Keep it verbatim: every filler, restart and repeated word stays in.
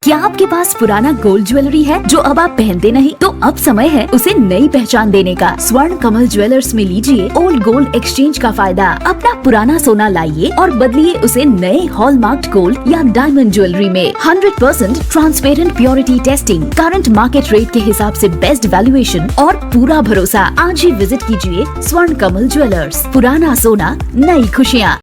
क्या आपके पास पुराना गोल्ड ज्वेलरी है जो अब आप पहनते नहीं? तो अब समय है उसे नई पहचान देने का। स्वर्ण कमल ज्वेलर्स में लीजिए ओल्ड गोल्ड एक्सचेंज का फायदा। अपना पुराना सोना लाइए और बदलिए उसे नए हॉलमार्क्ड गोल्ड या डायमंड ज्वेलरी में। Hundred percent transparent purity testing, current market rate के हिसाब से बेस्ट वैल्यूएशन और पूरा भरोसा। आज ही विजिट कीजिए स्वर्ण कमल ज्वेलर्स। पुराना सोना, नई खुशियाँ।